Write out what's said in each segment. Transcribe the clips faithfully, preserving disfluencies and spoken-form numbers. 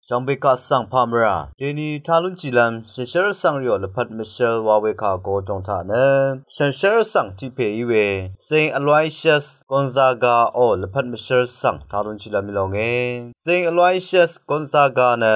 Jv̀ngbè kaq svng pà mvrà dèni tá lúnshìlv́m shànshér vsvng rìò lvpat mvshvl wa we kà go dòng taq nø shànshér vsvng tiq pè í we Saint Aloysius Gonzaga ò lvpat mvshvl svng tá lúnshìlv́m í lónge. Saint Aloysius Gonzaga nø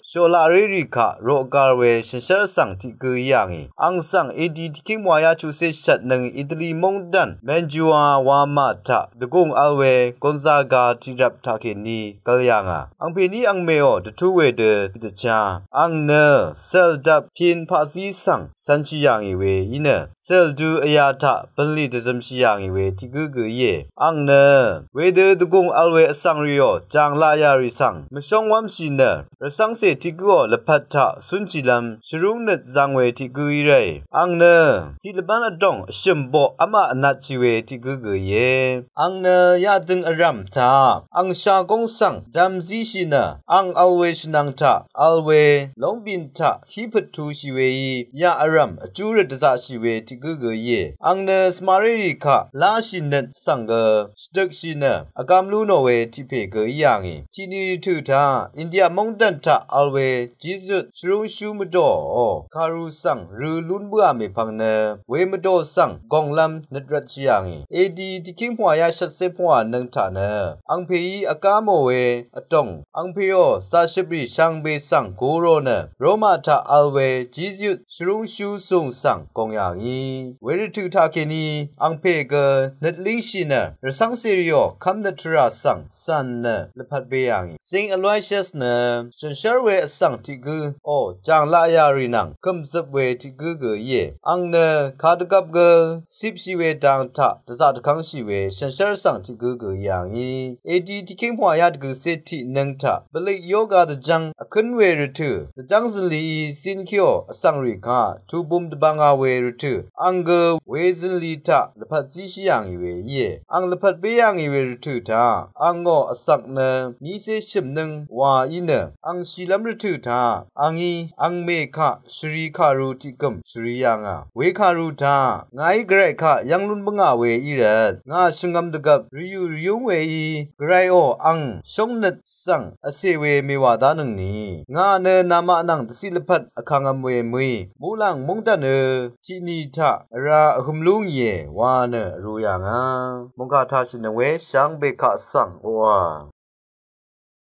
shòlaq rérì kaq roqgar we shànshér vsvng tiq gǿ í yà ngì. Àng svng A D tiqkíng pvngwàyá chuqcé shvtnøng Italy móngdàn Mantua wamà taq dvgùng vl we Gonzaga tiqrvp taqkèní gv́l yà ngà. Angpèní angmèò dvtú wedø tiqdvchá àng nø sèldvp pin paqzí svng cv̄nshì yà ngì we í nø sèldu vyā taq bv̀nlì dvzømshì yà ngì we tiq gǿ gø íe. Àng nø wedø dvgùng vl we vsvng rìò jàng laq yà rì svng mvshóng wv́mshì nø rvcv́ngcè tiq gǿò lvpat taq cúnshìlv́m shvrúng nøt zvng we tiq gǿ í ràì. Àng nø tiq lvbán vdòng vshø̀m boq v́maq vnatshì we tiq gǿ gø íe. Àng nø yadøng vrv̀m taq àng shagóng svng dv̄m zíshì nø àng vl we shvnvng taq vl we lóngbìn taq hí pøttushì weí yaq vrv̀m vjú røt dvzaqshì we tiq gǿ gø íe. Àng nø svmarérì kaq láshì nøt svng gø shvdøkshì nø vgam lú nò we tiq pè gø í yà ngì. Tiqni rvtø̀ taq India móngdàn taq vl we Jisut shvrúngshú mvdòò kàru svng rø lún bǿà mèpvng nø we mvdò svng gònglv́m nøt rvtshì yà ngì. A D tiqkíng pvngwàyá shvtcé pvngwà nøng taq nø angpèí vgá mò we vdòng angpèò zaqshøprì shvngbe svng gurò nø Roma taq vl we Jisut shvrúngshú sùng svng gòng yà ngì. We rvtø̀ taqkèní angpè gø nøt língshì nø rvcv́ngcè rìò kv́mnøt tvrà svng cv̀n nø lvpat be yà ngì. Saint Aloysius nø shànshér we vsvng tiq gǿ ò jàng laq yà rì nvng kø̀mzøp we tiq gǿ gø íe. Àng nø kadvgvp gø cipshì we dang taq dvzaq dvkv́ngshì we shànshér vsvng tiq gǿ gø í yà ngì. A D tiqkíng pvngwàyá dvgø̀cé tiq nøng taq bvlik yoga dvjv́ng vkǿn we rvtø̀ dvjv́ng zø̀nlìí zínkéò vsvng rì kaq tubum dvbvnga we rvtø̀ àng gø we zø̀nlì taq lvpat zíshì yà ngì we íe. Àng lvpat bé yà ngì we rvtø̀ taq àngò vsvk nø nícé shø̀mnøng wa í nø àng shìlv́m rvtø̀ taq àngí àngmè kaq shvri kàru tiqgø̀m shvri yà ngà. We kàru taq ngàí gvray kaq yv́ng lún bǿngà we í rvt ngà shvngvm dvgvp rvyù rvyúng weí gvrayò àng shóngnøt svng vcè we mèwà dánøngni ngà nø namaq nvng dvciq lvpat vkàngvm we mø̀í muqlàng móngdàn ø tiqni taq vrá vhøm lú ngìe wa nø vrū yà ngà. Mòngkà taqshì nøng we shvngbe kaq svng oqà